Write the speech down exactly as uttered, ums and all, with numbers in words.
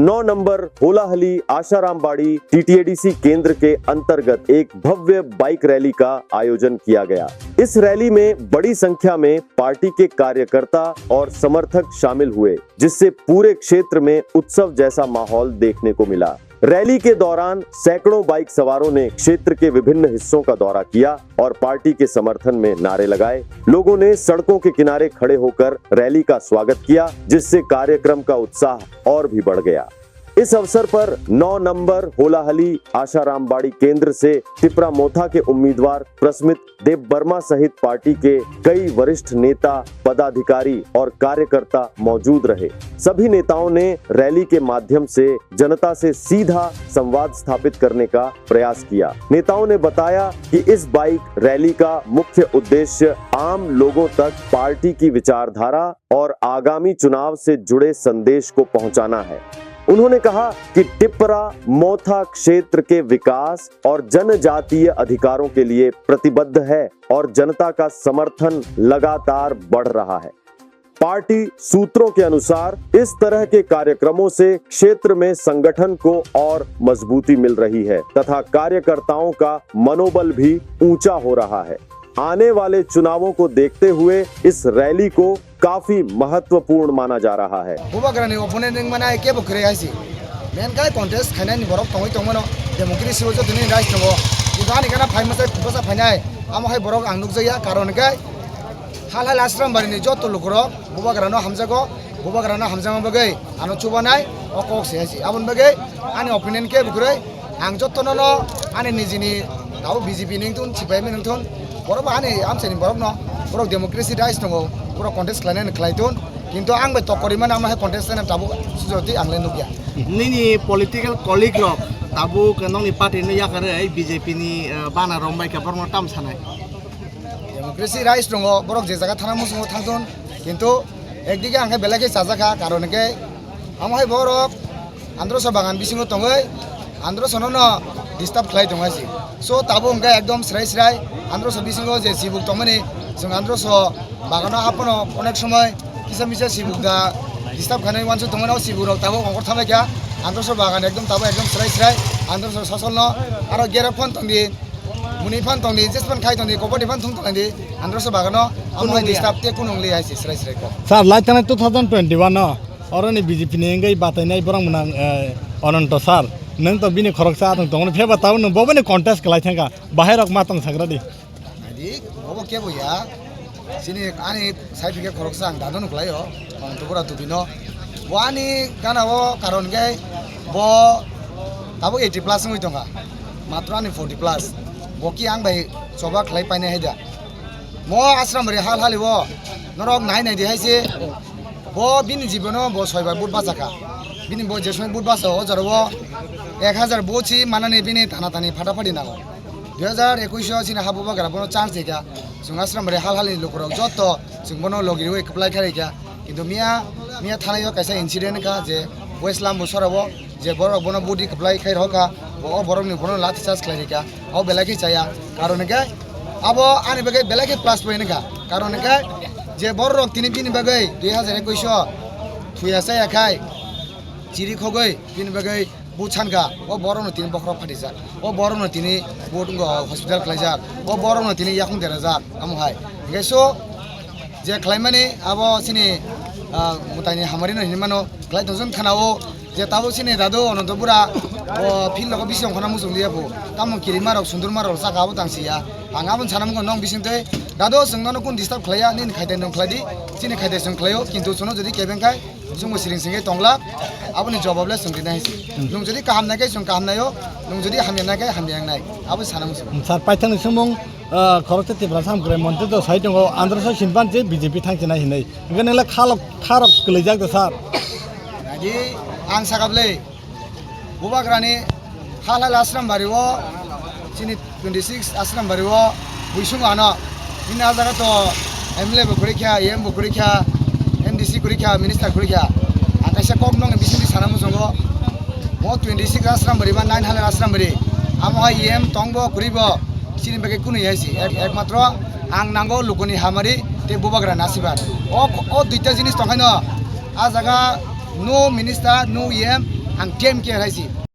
नौ नंबर होलाहली आशारामबाड़ी टीटीएडीसी केंद्र के अंतर्गत एक भव्य बाइक रैली का आयोजन किया गया। इस रैली में बड़ी संख्या में पार्टी के कार्यकर्ता और समर्थक शामिल हुए, जिससे पूरे क्षेत्र में उत्सव जैसा माहौल देखने को मिला। रैली के दौरान सैकड़ों बाइक सवारों ने क्षेत्र के विभिन्न हिस्सों का दौरा किया और पार्टी के समर्थन में नारे लगाए। लोगों ने सड़कों के किनारे खड़े होकर रैली का स्वागत किया, जिससे कार्यक्रम का उत्साह और भी बढ़ गया। इस अवसर पर नौ नंबर होलाहली आशारामबाड़ी केंद्र से टिपरा मोथा के उम्मीदवार प्रस्मित देबबर्मा सहित पार्टी के कई वरिष्ठ नेता, पदाधिकारी और कार्यकर्ता मौजूद रहे। सभी नेताओं ने रैली के माध्यम से जनता से सीधा संवाद स्थापित करने का प्रयास किया। नेताओं ने बताया कि इस बाइक रैली का मुख्य उद्देश्य आम लोगों तक पार्टी की विचारधारा और आगामी चुनाव से जुड़े संदेश को पहुंचाना है। उन्होंने कहा कि टिप्परा मोथा क्षेत्र के विकास और जनजातीय अधिकारों के लिए प्रतिबद्ध है और जनता का समर्थन लगातार बढ़ रहा है। पार्टी सूत्रों के अनुसार, इस तरह के कार्यक्रमों से क्षेत्र में संगठन को और मजबूती मिल रही है तथा कार्यकर्ताओं का मनोबल भी ऊंचा हो रहा है। आने वाले चुनावों को देखते हुए इस रैली को काफी महत्वपूर्ण माना जा रहा है। Bubagrani opponent wngmani kebo kwrwi hai se. Main khe contest khainani borok tongwi tongmano, democracy o jotoni rights tongo. Kintu ani gana phai mwsai bwsa phainai, amo hai borok ang nukjakya, karon khe hal hal Ashram Barini joto lukurok Bubagrano hamjago, Bubagrano hamjakma bagwi ano chubanai o kok se hai se. Aboni bagwi ani opponent kebo kwrwi. Ang jotono no ani nijini tabuk B J P ni wngthun, C P I M ni wngthun, borok bo ani amchaini borok no, borok democracy rights tongo, borok contest khlainani khlai thun, kintu ang bai tokkori mano, amo hai contest khlainani tabuk sujoti ang le nukya. Nini political colleague rok tabuk nokni party no yakarwi B J P ni, eh, bana rombai kha, borok no tam sanai? Democracy rights tongo, borok je jaga thana muchungo thangthun, kintu ekdike ang khe belai khe chajakha, karon hwnkhe amo hai borok Androso bagan bisingo tongwi Androso no no disturb khlai tongo hai se. So tabuk hwnkhe ekdom srai srai Androso bisingo je sibuk tongmani, chwng Androso bagano haphano onek somoi kisa misa sibuk da disturb khainai uansuk tongmani, o sibuk rok tabuk ongkhor thamlai kha. Androso bagan ekdom tabuk ekdom srai srai Androso sasol no aro gerok phano tongdi. Muni phan tongdi, jes phan khai tongdi, kobor di phan thung tongdi, Androso bagano amo hai disturb te kunung li hai se srai srai kok. Sir, lai thanai two thousand twenty-one no, oro ni B J P ni wngwi batainai borok mwnang, eh, Ananto sir. Nwng to bini khoroksa atwng tongmani phiyaba tabuk nwng bo bini contest khlai thangkha. Bahai rok ma tong sagra di. Adi, obo kebo ya. Chini ani side hwnkhe khoroksa ang dado nukhlaio, Anantapura Dubino. Bo ani gana o karon khe bo tabuk eighty plus wngwi tongkha. Matro ani forty plus. Bo ki ang bai choba khlai painai hai da. Mo Ashram Bari hal hali o norok nai nai di hai se. Bo bini jibono bo soi bar vote bachakha. Bini bo je somoi vote bacha o jora o ek hazar vote si manani bini thana thani phata phati nango. Dui hazar ekush o chini ha Bubagra bono chance rikha. Chwng Ashram Bari hal halni lukurok joto chwng bono logi rwi kwplai kha rikha. Kintu miya, miya thanai o kaisa incident wngkha je West Lambu sora o je borok bono budi kwplai khai rokha, bo o borokni bono lathi charge khlai rikha. O belai khe chaya. Karon hwnkhe abo ani bagwi belai khe plus point wngkha. Karon hwnkhe je borok tini bini bagwi dui hazar ekush o thuya chaya khai chiri khogwi bini bagwi Bo sankha, o borokno tini bokhorok phatijak, o borokno tini bo wngkha hospital khlaijak, o borokno tini yakung derajak, amo hai. Hingke so, je khlaimani abo chini, ah, mwtaini hamarino hinwi mano, khlai tongsa thana o, je tabuk chini dadu Ananto bura, o field rogo bisi ongkhorna muchung liya bo, tamo kirima rok, sundurma rok saka abo tang siya. Ang aboni sana mungkha nong bising tei, dadu chwng nono kun disturb khlaiya, nini khaite nwng khlai di, chini khaite chwng khlaio, kintu chwngno jodi kebeng khai, Chwngbo siring singwi tongla, aboni jobab le chwng rinai hai se. Hmm. Nwng jodi kaham nai khe chwng kaham naio, nwng jodi hamya nai khe hamya wngnai. Abo sana muchung. Hmm, sir, paithakni swngmung, ah, khoroksa Tiprasa Hamkrai Montri to sai tongo, Andhra sai simpan je B J P thang chinai hinwi. Hwnkhe nang le khalok, kharok kwlaijak de, sir. Agi ang sakap le, Bubagrani halal Ashram Bari o, chini twenty six Ashram Bari o, buisung ano, bini a jaga to M L A bo kwrwi kha, E M bo kwrwi kha, M D C kwrwi kha, minister kwrwi kha. Ang kaisa kok nokni bisingtwi sana muchungo, mo twenty six Ashram Bari ba nine halal Ashram Bari, amo hai E M tong bo kwrwi bo, chini bagwi kunu ya si, ek-, ekmatro ang nango lukuni hamari tei Bubagrani asirwad. O, o duita jinis tongkhaino, a jaga no minister, no E M, Ang D M K hai si.